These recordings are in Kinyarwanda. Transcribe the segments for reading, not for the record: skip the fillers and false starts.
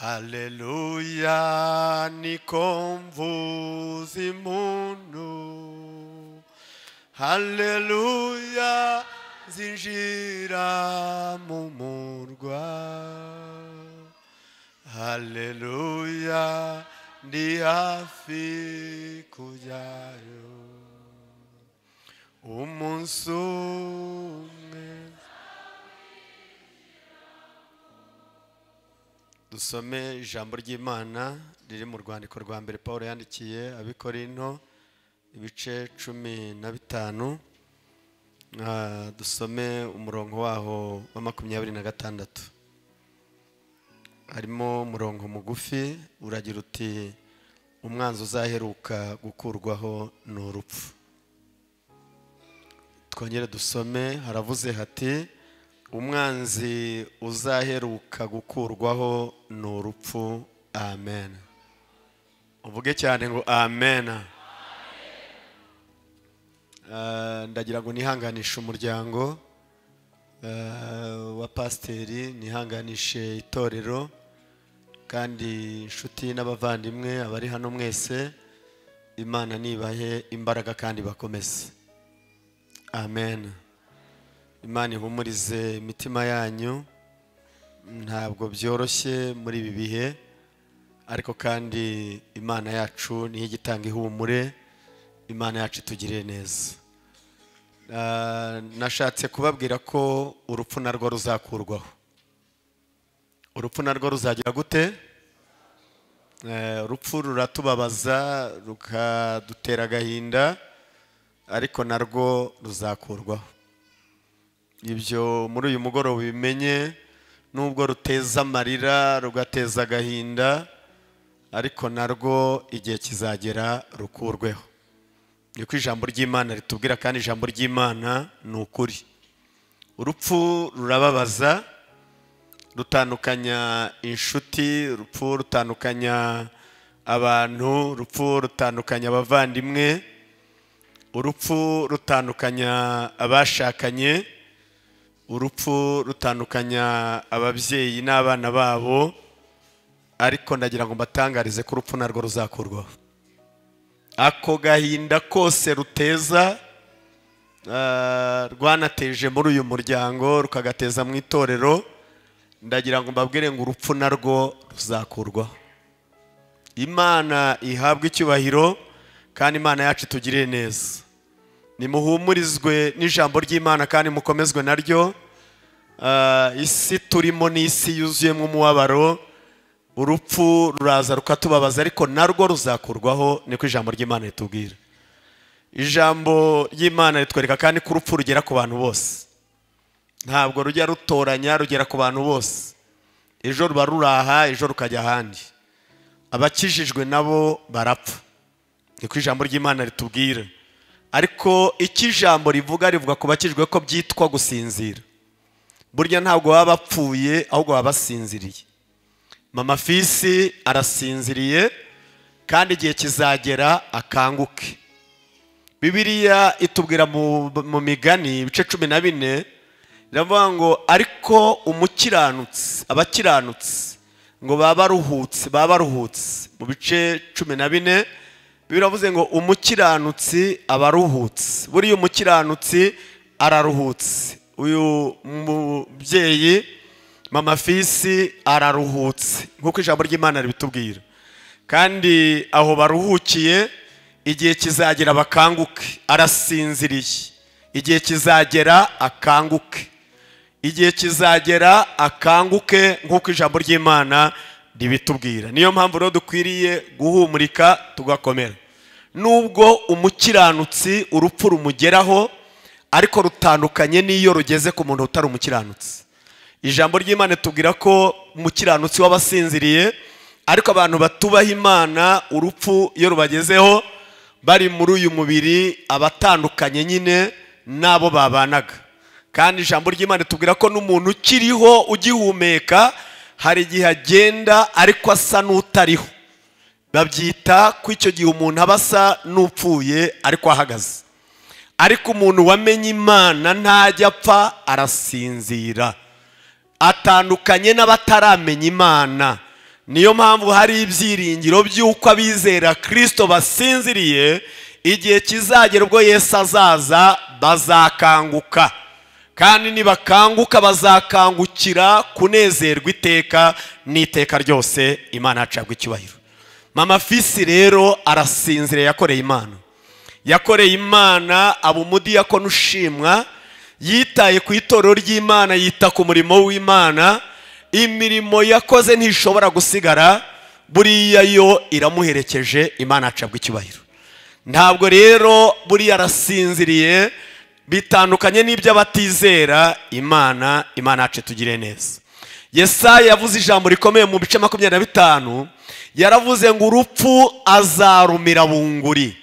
Haleluya niko mvuza impundu, haleluya zinjira mu murwa, haleluya ndi hafi kujyayo umunsi umwe. Dusome ijambo ry'Imana riri mu rwandiko rwa mbere Paulo yandikiye ab'Ikorinto ibice 15, dusome umurongo waho wa 26. Harimo umurongo mugufi uragira uti umwanzi uzaheruka gukurwaho ni urupfu. Twongere dusome, haravuze hati umwanzi uzaheruka gukurwaho ni urupfu. Amen. Uvuge cyane ngo amen. Ndagira ngo nihanganishe umuryango wa pasiteri, nihanganishe itorero, kandi inshuti n'abavandimwe abari hano mwese, Imana nibahe imbaraga kandi bakomeze. Amen. Imana ihumurize imitima yanyu. Ntabwo byoroshye muri ibi bihe, ariko kandi Imana yacu niyo igitanga ihumure. Imana yacu itugirire neza. Nashatse kubabwira ko urupfu narwo ruzakurwaho. Urupfu narwo ruzagira gute? Urupfu ruratubabaza, rukadutera agahinda, ariko narwo ruzakurwaho. Ibyo muri uyu mugoroba bimenye, nubwo ruteza amarira, rugateza agahinda, ariko narwo igihe kizagera rukurweho. Niko ijambo ry'Imana ritubwira, kandi ijambo ry'Imana ni ukuri. Urupfu rurababaza, rutandukanya inshuti, urupfu rutandukanya abantu, urupfu rutandukanya abavandimwe, urupfu rutandukanya abashakanye, urupfu rutandukanya ababyeyi n'abana babo, ariko ndagira ngo mbatangarize ko urupfu narwo ruzakurwaho. Ako gahinda kose ruteza, rwanateje muri uyu muryango, rukagateza mu itorero, ndagira ngo mbabwire ngo urupfu narwo ruzakurwaho. Imana ihabwe icyubahiro, kandi Imana yacu itugirire neza. Nimuhumurizwe n'ijambo ry'Imana kandi mukomezwe naryo. Isi turimo ni isi yuzuyemo umubabaro, urupfu ruraza rukatubabaza, ariko narwo ruzakurwaho, niko ijambo ry'Imana ritubwira. Ijambo ry'Imana ritwereka kandi ko urupfu rugera ku bantu bose. Ntabwo rujya rutoranya, rugera ku bantu bose. Ejo ruba ruraha, ejo rukajya ahandi. Abakijijwe nabo barapfa, niko ijambo ry'Imana ritubwira. Ariko icyo ijambo rivuga, rivuga ku bakijijwe ko byitwa gusinzira. Burya ntabwo baba bapfuye, ahubwo baba basinziriye. Mama Fisi arasinziriye, kandi igihe kizagera akanguke. Bibiliya itubwira mu migani ibice 14, iravuga ngo ariko umukiranutsi, abakiranutsi ngo baba baruhutse, baba baruhutse. Mu bice 14 biravuze ngo umukiranutsi abaruhutse. Buriya umukiranutsi araruhutse. Uyu mubyeyi Mama Fisi araruhutse, nkuko ijambo ry'Imana ribitubwira. Kandi aho baruhukiye, igihe kizagera bakanguke. Arasinziriye, igihe kizagera akanguke. Igihe kizagera akanguke, nkuko ijambo ry'Imana ribitubwira. Niyo mpamvu rero dukwiriye guhumurika tugakomera. Nubwo umukiranutsi urupfu rumugeraho, ariko rutandukanye n'iyo rugeze ku muntu utari umukiranutsi. Ijambo ry'Imana tubwira ko umukiranutsi w'abasinziriye, ariko abantu batubaha Imana urupfu iyo rubagezeho bari muri uyu mubiri abatandukanye nyine nabo babanaga. Kandi ijambo ry'Imana tubwira ko n'umuntu ukiriho ugihumeka hari igihe agenda ariko asa n'utariho. Babyita ko icyo gihe umuntu aba asa n'upfuye ariko ahagaze. Ariko umuntu wamenye Imana ntajya apfa, arasinzira. Atandukanye n'abataramenya Imana. Niyo mpamvu hari ibyiringiro by'uko abizera Kristo basinziriye, igihe kizagera ubwo Yesu azaza bazakanguka, kandi nibakanguka bazakangukira kunezerwa iteka n'iteka ryose. Imana yacabwa icyubahiro. Mama Fisi rero arasinziriye, yakoreye Imana, yakoreye Imana, aba umudiyakoni ushimwa, yitaye ku itorero ry'Imana, yita ku murimo w'Imana. Imirimo yakoze ntishobora gusigara, buriya yo iramuherekeje. Imana acabwa icyubahiro. Ntabwo rero buriya arasinziriye, bitandukanye n'iby'abatizera Imana. Imana yacu tugire neza. Yesaya yavuze ijambo rikomeye mu bice 25, yaravuze ngo urupfu azarumira bunguri.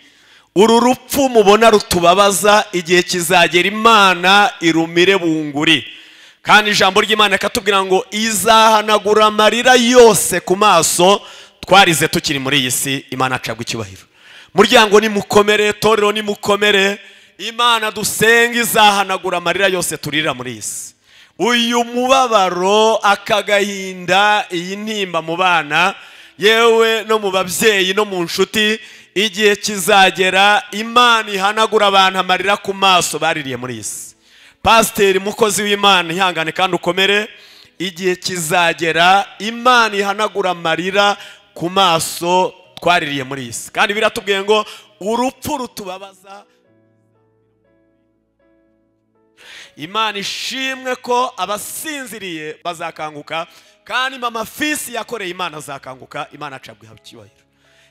Uru rupfu mubona rutubabaza, igihe kizagera Imana irumire bunguri. Kandi ijambo ry'Imana rikatubwira ngo izahanagura amarira yose ku maso twarize tukiri muri iyi si. Imana acabwa icyubahiro. Muryango nimukomere, torero nimukomere, Imana dusenga izahanagura amarira yose turira muri iyi si. Uyu mubabaro, akagahinda, iyi ntimba mu bana, yewe no mu babyeyi no mu nshuti, igihe kizagera Imana ihanagura abantu amarira ku maso baririye muri iyi si. Pasiteri mukozi w'Imana, ihangane kandi ukomere, igihe kizagera Imana ihanagura amarira ku maso twaririye muri iyi si. Kandi biratubwiye ngo urupfu rutubabaza. Imana ishimwe ko abasinziriye bazakanguka, kandi Mama Fisi yakoreye Imana azakanguka. Imana acabwa icyubahiro.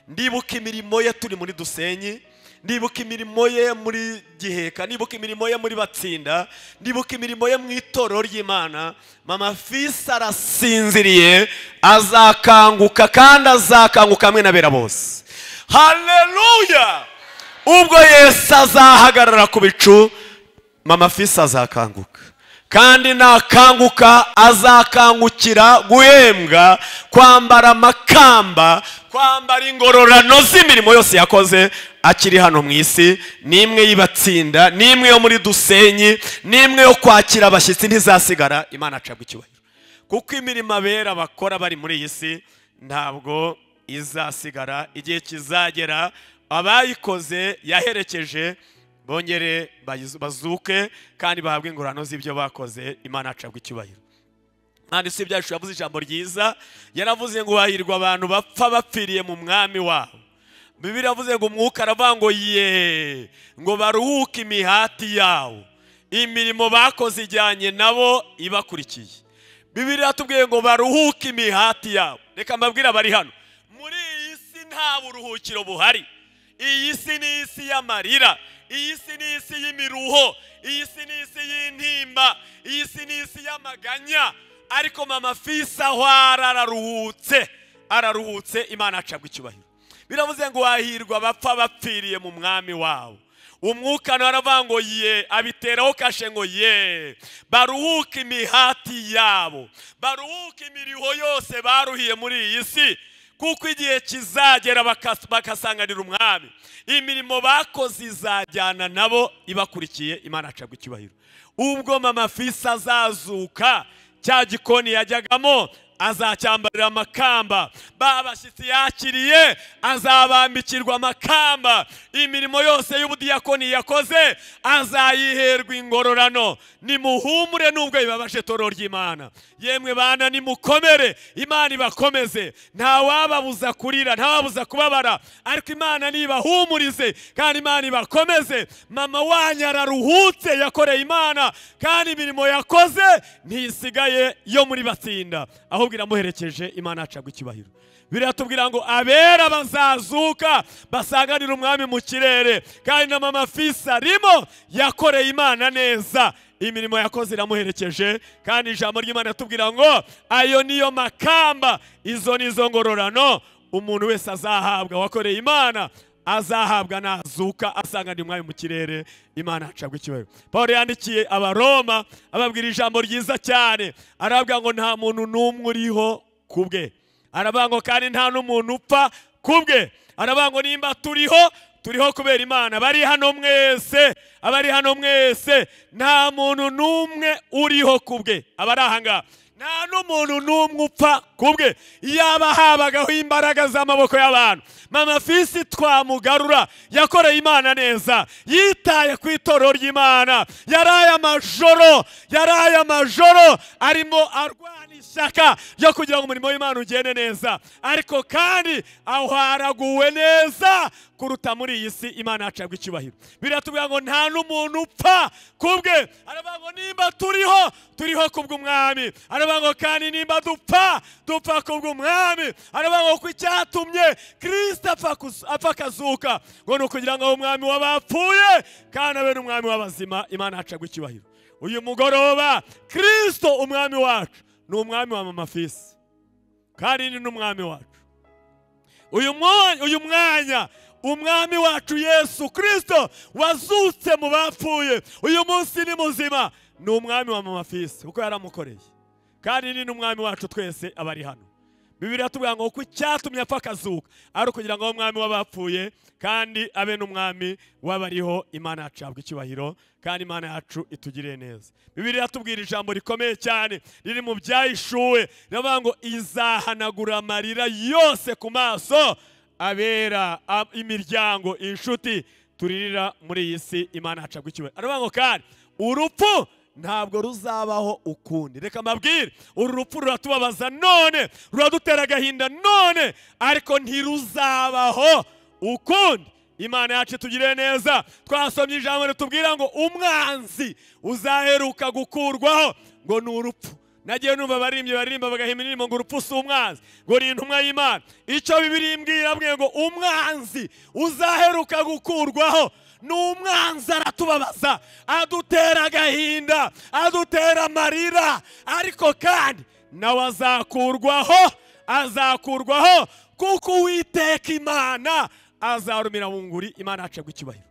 Ndibuka imirimo ye turi muri Dusenyi, ndibuka imirimo ye muri Giheka, ndibuka imirimo ye muri Batsinda, ndibuka imirimo ye mu itorero ry'Imana. Mama Fisi arasinziriye, azakanguka, kandi azakanguka hamwe n'abera bose. Haleluya! Ubwo Yesu azahagarara ku bicu, Mama Fisi azakanguka, kandi nakanguka azakangukira guhembwa, kwambara amakamba, kwambara ingororano z'imirimo yose yakoze akiri hano mu isi. Nimwe y'Ibatsinda, nimwe yo muri Dusenyi, nimwe yo kwakira abashyitsi ntizasigara. Imana acabwa icyubahiro, kuko imirimo abera bakora bari muri iyi si ntabwo izasigara. Igihe kizagera abayikoze yaherekeje bongere bazuke, kandi bahabwe ingororano z'ibyo bakoze. Imana acabwa icyubahiro. Kandi si ibyacu yavuze ijambo ryiza, yaravuze ngo hahirwa abantu bapfa bapfiriye mu mwami wabo. Bibiliya yavuze ngo umwuka aravuga ngo ye, ngo baruhuke imihati yawo, imirimo bakoze ijyanye nabo ibakurikiye. Bibiliya yatubwiye ngo baruhuke imihati yabo. Reka mbabwire abari hano, muri iyi si nta buruhukiro buhari. Iyi si ni isi y'amarira, iyi si ni isi y'imiruho, iyi si ni isi y'intimba, iyi si ni isi y'amaganya. Ariko Mama Fisi aho araruhutse, araruhutse. Imana acabwa icyubahiro. Biravuze ngo hahirwa bapfa bapfiriye mu mwami wabo. Umwuka nawe aravuga ngo ye, abiteraho kashe ngo ye, baruhuke imihati yabo, baruhuke imiriho yose baruhiye muri iyi si, kuko igihe kizagera bakasanganira umwami. Imirimo bakoze izajyana nabo ibakurikiye. Imana acabwa icyubahiro. Ubwo Mama Fisi azazuka, cya gikoni yajyagamo azacyambarira amakamba, babashyitsi yakiriye azabambikirwa amakamba, imirimo yose y'ubudiyakoni yakoze azayiherwa ingororano. Nimuhumure nubwo bibabashe torero ry'Imana. Yemwe bana nimukomere, Imana ibakomeze. Nta wababuza kurira, nta wababuza kubabara, ariko Imana nibahumurize kandi Imana ibakomeze. Mama wanyu araruhutse, yakoreye Imana, kandi imirimo yakoze ntisigaye yo muri Batsinda, ahubwo iramuherekeje. Imana acabwa icyubahiro. Biratubwira ngo abera bazazuka basanganira umwami mu kirere, kandi na Mama Fisi arimo, yakoreye Imana neza, imirimo yakoze iramuherekeje. Kandi ijambo ry'Imana yatubwira ngo ayo niyo makamba, izo nizo ngororano umuntu wese azahabwa wakoreye Imana azahabwa nazuka asanganira umwami mu kirere. Imana acabwa icyubahiro. Paul yandikiye Abaroma ababwira ijambo ryiza cyane, arababwira ngo nta muntu n'umwe uriho kubwe, aravuga ngo kandi nta n'umuntu upfa kubwe, aravuga ngo nimba turiho, turiho kubera Imana. Bari hano mwese, abari hano mwese, nta muntu n'umwe uriho kubwe. Abari aha ngaha Nta n'umuntu n'umwe upfa kubwe. Yaba habagaho imbaraga z'amaboko y'abantu, Mama Fisi twamugarura. Yakoreye Imana neza, yitaye ku itorero ry'Imana, yaraye amajoro arimo arwana ishyaka ryo kugira ngo umurimo w'Imana ugende neza. Ariko kandi aho haraguwe neza kuruta muri iyi si. Imana yacabwa icyubahiro. Biratubwira ngo nta n'umuntu upfa kubwe. Aravuga ngo nimba turiho, turiho kubw'Umwami. Aravuga ngo kandi nimba dupfa, dupfa kubw'Umwami. Aravuga ngo icyatumye Kristo apfa akazuka ngo ni ukugira ngo umwami w'abapfuye kandi abe n'umwami w'abazima. Imana yacabwa icyubahiro. Uyu mugoroba Kristo umwami wacu ni umwami wa Mama Fisi, kandi ni n'umwami wacu. Uyu mwanya umwami wacu Yesu Kristo wazutse mu bapfuye, uyu munsi ni muzima, ni umwami wa Mama Fisi kuko yaramukoreye, kandi ni n'umwami wacu twese abari hano. Bibiliya itubwira ngo kuko icyatumye apfa akazuka ari ukugira ngo umwami w'abapfuye kandi abe n'umwami w'abariho. Imana yacu ihabwe icyubahiro kandi Imana yacu itugirire neza. Bibiliya itubwira ijambo rikomeye cyane riri mu byahishuwe, riravuga ngo izahanagura amarira yose ku maso abera, imiryango, inshuti turirira muri iyi si. Imana yacu ihabwe icyubahiro. Aravuga ngo kandi urupfu ntabwo ruzabaho ukundi. Reka mbabwire, uru rupfu ruratubabaza none, ruradutera agahinda none, ariko ntiruzabaho ukundi. Imana yacu itugirire neza. Twasomye ijambo ritubwira ngo umwanzi uzaheruka gukurwaho ngo ni urupfu. Nagiye numva abaririmbyi baririmba bagahimba indirimbo ngo urupfu si umwanzi, ngo ni intumwa y'Imana. Icyo Bibiliya imbwira ngo umwanzi uzaheruka gukurwaho ni umwanzi aratubabaza, adutera agahinda, adutera amarira, ariko kandi nawe azakurwaho, azakurwaho kuko Uwiteka Imana azarumira bunguri. Imana yacabwa icyubahiro.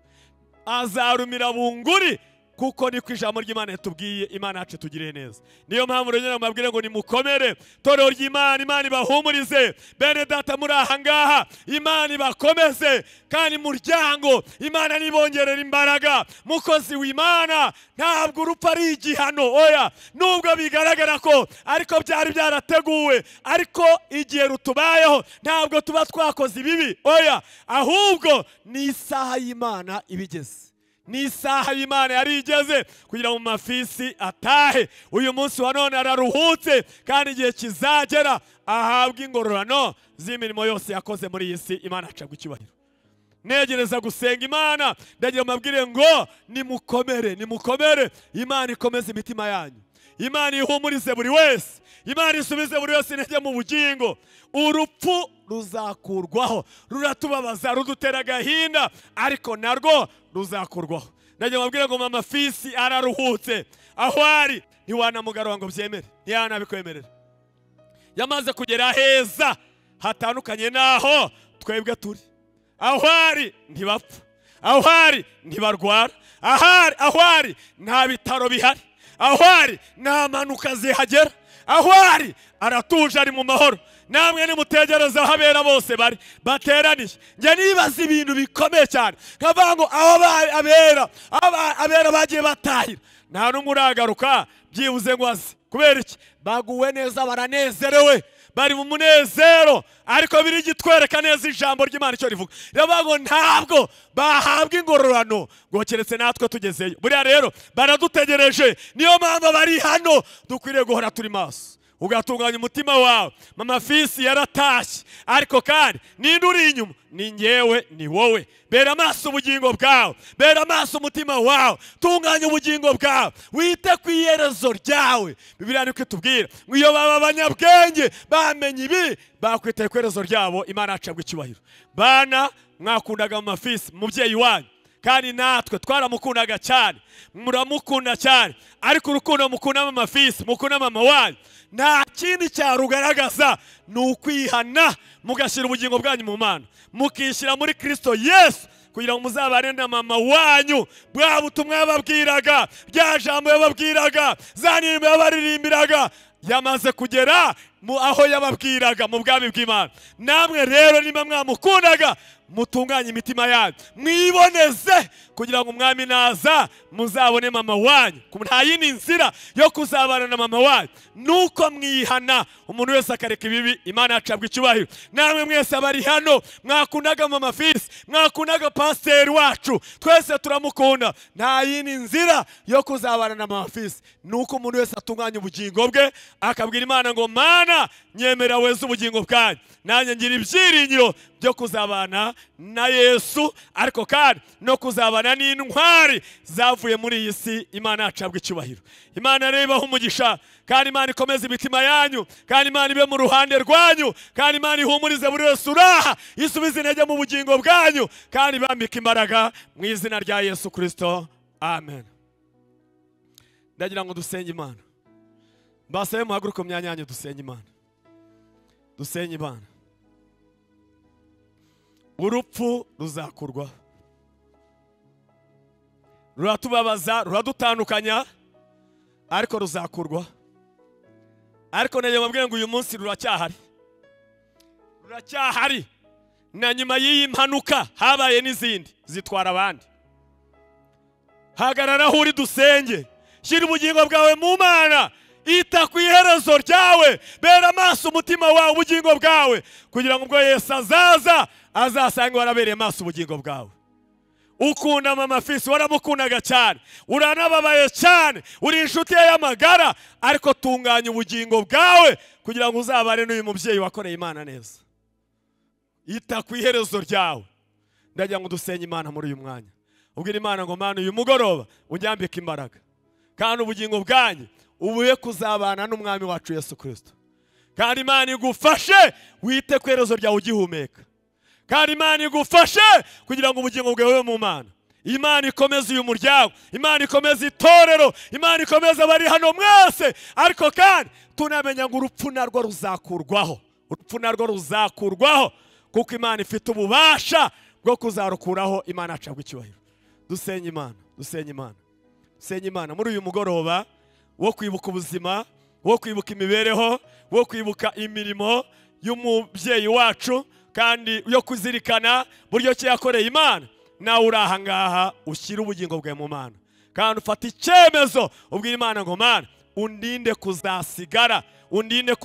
Azarumira bunguri kuko niko ijambo ry'Imana yatubwiye. Imana yacu itugirire neza. Niyo mpamvu rero mbabwire ngo nimukomere, torero ry'Imana, Imana ibahumurize. Bene data muri aha ngaha, Imana ibakomeze, kandi muryango Imana nibongerera imbaraga. Mukozi w'Imana, ntabwo urupfu ari igihano, oya, nubwo bigaragara ko ariko byari byarateguwe, ariko igihe rutubayeho ntabwo tuba twakoze ibibi, oya, ahubwo ni isaha y'Imana ibigeze. Ni isaha y'Imana yari igeze kugira ngo Mama Fisi atahe. Uyu munsi wa none araruhutse, kandi igihe kizagera ahabwe ingororano z'imirimo yose yakoze muri iyi si. Imana acabwa icyubahiro. Negereza gusenga Imana, ndagira mbabwire ngo nimukomere, nimukomere. Imana ikomeze imitima yanyu, Imana ihumurize buri wese, Imana isubize buri wese intege mu bugingo. Urupfu ruzakurwaho, ruratubabaza, rudutera agahinda, ariko narwo ruzakurwaho. Ndagira mbabwire ngo Mama Fisi araruhutse, aho ari ntiwanamugarura ngo byemere, ntiyanabikwemerera. Yamaze kugera heza hatandukanye naho twebwe turi. Aho ari ntibapfa, aho ari ntibarwara, aho ari nta bitaro bihari, aho ari nta mpanuka zihagera, aho ari aratuje, ari mu mahoro. Namwe nimutegereza aho abera bose bari bateraniye. Njye nibaza ibintu bikomeye cyane, nkavuga ngo aho abera bagiye batahira nta n'umwe uragaruka byibuze ngo aze. Kubera iki? Baguwe neza, baranezerewe, bari mu munezero. Ariko biri gitwereka neza ijambo ry'Imana icyo rivuga, riravuga ngo ntabwo bahabwa ingororano ngo keretse natwe tugezeyo. Buriya rero baradutegereje, niyo mpamvu bari hano. Dukwiriye guhora turi maso, ugatunganya umutima wawe. Mama Fisi yaratashye, ariko kandi ninde uri inyuma? Ni njyewe, ni wowe. Bera amaso ubugingo bwawe, bera amaso umutima wawe, tunganya ubugingo bwawe, wite ku iherezo ryawe. Bibiliya niko itubwira ngo iyo baba abanyabwenge bamenye ibi, bakwitaye ku iherezo ryabo. Imana yacabwa icyubahiro. Bana mwakundaga Mama Fisi, mubyeyi wanyu, kandi natwe twaramukundaga cyane, muramukunda cyane, ariko urukundo mukunda Mama Fisi, mukunda mama wanyu, nta kindi cyarugaragaza ni ukwihana, mugashyira ubugingo bwanyu mu Mana, mukishyira muri Kristo Yesu, kugira ngo muzabane na mama wanyu. Bwa butumwa yababwiraga, bya jambo yababwiraga, za ndirimbo yabaririmbiraga, yamaze kugera mu aho yababwiraga mu bwami bw'Imana. Namwe rero niba mwamukundaga mutunganye imitima yanyu, mwiboneze kugira ngo umwami naza muzabone mama wanyu. Nta yindi nzira yo kuzabana na mama wanyu nuko mwihana, umuntu wese akareka ibibi, Imana yacabwa icyubahiro. Namwe mwese abari hano mwakundaga mama Fisi, mwakundaga pasiteri wacu, twese turamukunda. Nta yindi nzira yo kuzabana na mama Fisi nuko umuntu wese atunganya ubugingo bwe, akabwira Imana ngo Mana nyemera weze ubugingo bwanyu, nanjye ngira ibyiringiro byo kuzabana na Yesu, ariko kandi no kuzabana n'intwari zavuye muri iyi si. Imana yacabwa icyubahiro. Imana rero ibahe umugisha, kandi Imana ikomeze imitima yanyu, kandi Imana ibe mu ruhande rwanyu, kandi Imana ihumurize buri wese uraha, isubize intege mu bugingo bwanyu, kandi ibambike imbaraga mu izina rya Yesu Kristo, amen. Ndagira ngo dusenge Imana. Mbasabe muhaguruke mu myanya yanyu dusenge Imana. Dusenge Imana. Urupfu ruzakurwaho, ruratubabaza, ruradutandukanya, ariko ruzakurwa. Ariko nayo mabwira ngo uyu munsi ruracyahari, ruracyahari. Na nyuma y'iyi mpanuka habaye n'izindi zitwara abandi. Hagarara aho uri dusenge, shyira ubugingo bwawe mu Mana, ita ku iherezo ryawe, bera amaso umutima wawe, ubugingo bwawe, kugira ngo ubwo Yesu azaza azasange warabereye amaso ubugingo bwawe. Ukunda mama Fisi, waramukundaga cyane, uranababaye cyane, uri inshuti ye y'amagara, ariko tunganya ubugingo bwawe kugira ngo uzabane n'uyu mubyeyi wakoreye Imana neza. Ita ku iherezo ryawe. Ndagira ngo dusenye Imana muri uyu mwanya. Ubwira Imana ngo Mana, uyu mugoroba unjyambike imbaraga, kandi ubugingo bwanjye ubuye kuzabana n'umwami wacu Yesu Kristo. Kandi Imana igufashe wite ku iherezo ryawe ugihumeka. Kandi Imana igufashe kugira ngo ubugingo bwawe mu Mana. Imana ikomeze uyu muryango, Imana ikomeze itorero, Imana ikomeze abari hano mwese. Ariko kandi tunamenya ngo urupfu narwo ruzakurwaho, urupfu narwo ruzakurwaho, kuko Imana ifite ububasha bwo kuzarukuraho. Imana acabwa icyubahiro. Dusenye Imana, dusenye Imana, dusenye Imana muri uyu mugoroba wo kwibuka ubuzima, wo kwibuka imibereho, wo kwibuka imirimo y'umubyeyi wacu, kandi yo kuzirikana buryo ki yakoreye Imana. Nawe uri aha ngaha ushyira ubugingo bwawe mu Mana, kandi ufata icyemezo ubwira Imana ngo Mana undinde kuzasigara, undinde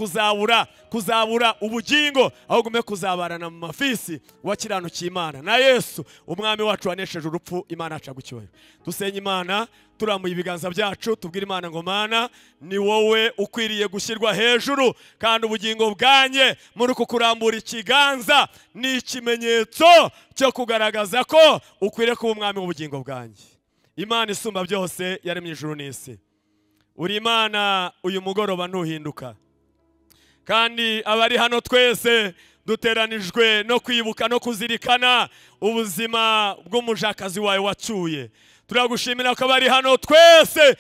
kuzabura ubugingo, ahubwo ume kuzabarana mu mafisi wakiranukiye Imana na Yesu umwami wacu wanesheje urupfu. Imana acabwa icyubahiro. Dusenye Imana turambuye ibiganza byacu, tubwire Imana ngo Mana ni wowe ukwiriye gushyirwa hejuru, kandi ubugingo bwanye muri uku kurambura ikiganza ni ikimenyetso cyo kugaragaza ko ukwiriye kuba umwami w'ubugingo bwanjye. Imana isumba byose yaremye ijuru n'isi, uri Imana uyu mugoroba ntuhinduka. Kandi abari hano twese duteranijwe no kwibuka no kuzirikana ubuzima bw'umujakazi wawe wacyuye. Turagushimira ko abari hano twese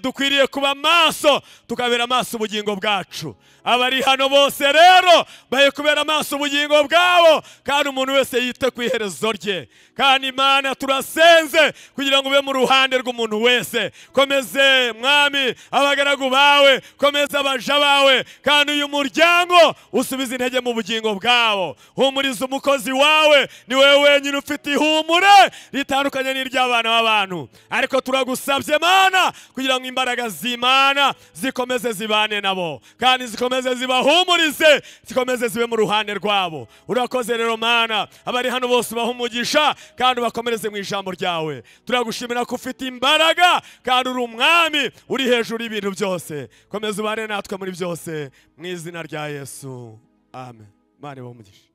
dukwiriye kuba maso, tukabera amaso ubugingo bwacu. Abari hano bose rero baye kubera amaso ubugingo bwabo, kandi umuntu wese yite ku iherezo rye. Kandi Imana turasenze kugira ngo ube mu ruhande rw'umuntu wese. Komeze Mwami abagaragu bawe, komeze abaja bawe, kandi uyu muryango usubize intege mu bugingo bwabo. Humuriza umukozi wawe, ni wewe wenyine ufite ihumure ritandukanye n'iry'abana b'abantu. Ariko turagusabye Mana kugira ngo imbaraga z'Imana zikomeze zibane nabo, kandi zikomeze zibahumurize, zikomeze zibe mu ruhande rwabo. Urakoze rero Mana, abari hano bose ubahe umugisha, kandi ubakomereze mu ijambo ryawe. Turagushimira ko ufite imbaraga, kandi uri umwami uri hejuru y'ibintu byose. Komeza ubane natwe muri byose mu izina rya Yesu, amen. Imana ibahe umugisha.